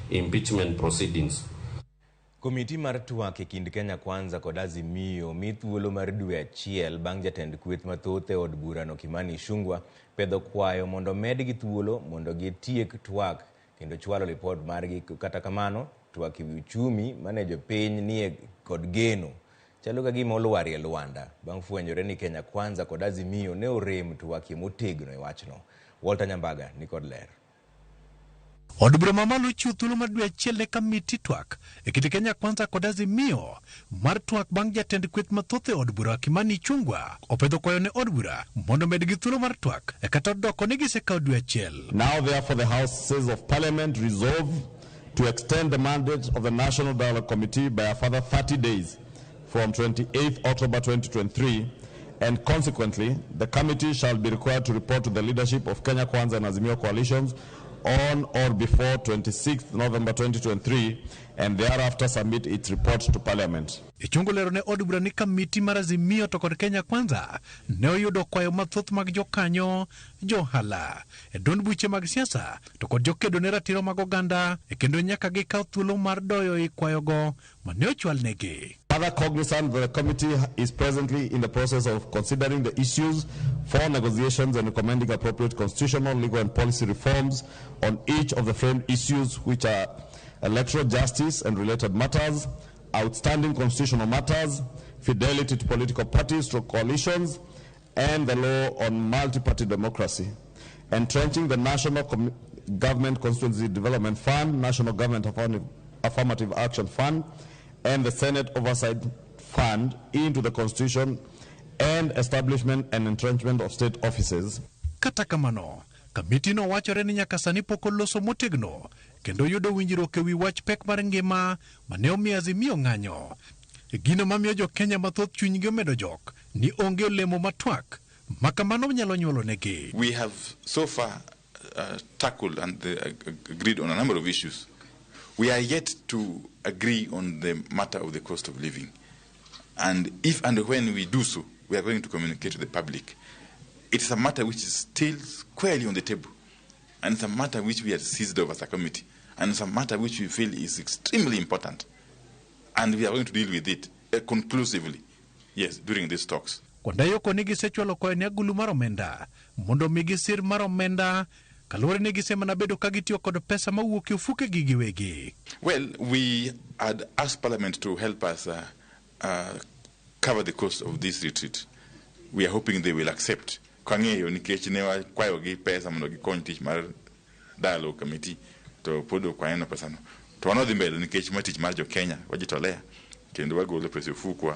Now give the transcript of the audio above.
Impeachment proceedings. Komiti mar twak e kind Kenya Kwanza kod Azimio mi thuolo mar dwe achiel bang' jatend kweth mathoth e od burano Kimani Ichung'wah pedho kwayo mondo medgi thuolo mondo gitiek twak kendo chwalo lipot margi. Kata kamano, twak ewi uchumi mane jopiny nie kod geno chalo ka gima olwarie lwanda bang' fwenyore ni Kenya Kwanza kod Azimio ne orem twakie motegno e wachno. Walter Nyambaga ni kod ler. Od bura mamalo chiwo thuolo mar dwe achiel ne kamiti twak e kind Kenya Kwanza kod Azimio mar twak bang' jatend kweth mathoth e od bura Kimani Ichung'wah opedho kwayo ne od bura mondo medgi thuolo mar twak e kata odoko ni gisekawo dwe achiel. Now, therefore, the Houses of Parliament resolve to extend the mandate of the National Dialogue Committee by a further 30 days from 28th October 2023, and consequently, the committee shall be required to report to the leadership of Kenya Kwanza and Azimio coalitions on or before 26th November 2023 and thereafter submit its report to Parliament. Ichung'wah lero ne od bura ni kamiti mar Azimio to kod Kenya Kwanza ne oyudo kwayo mathoth mag jokanyo, johala, e duond buche mag siasa to kod jokedo ne ratiro mag oganda e kendo nyaka gikaw thuolo mar doyo i kwayogo mane ochwalnegi. Further cognizant that the committee is presently in the process of considering the issues for negotiations and recommending appropriate constitutional, legal and policy reforms on each of the framed issues, which are electoral justice and related matters, outstanding constitutional matters, fidelity to political parties through coalitions, and the law on multi-party democracy, entrenching the National Government Constituency Development Fund, National Government Affirmative Action Fund, and the Senate Oversight Fund into the Constitution, and establishment and entrenchment of state offices. Kata kamano, kamiti no wachore ni nyaka sani pok oloso motegno kendo yudo winjruok ewi wach pek mar ngima mane omiyo Azimio ng'anyo. Gino mamiyo jo Kenya mathoth chunygi omedo jok ni onge olemo ma twak ma kamano nyalo nyuolo negi. We have so far tackled and agreed on a number of issues. We are yet to agree on the matter of the cost of living. And if and when we do so, we are going to communicate to the public. It's a matter which is still squarely on the table. And it's a matter which we are seized of as a committee. And it's a matter which we feel is extremely important. And we are going to deal with it conclusively, yes, during these talks. Kwandayo koni gisechwalo kwayo ne agulu mar omenda mondo omigi sir mar omenda kaluwore ni gisemana bedo ka gitiyo kod pesa mawuok e ofukegi giwegi. Well, we had asked Parliament to help us cover the cost of this retreat. We are hoping they will accept. Kang'eyo nikech ne wakwayogi pesa mondo gikony tich mar dialogue committee to pod ok waneno pesano. To wan wadhi mbele nikech ma tich mar jo Kenya wajitolea kendo wagolo pesa e ofukwa.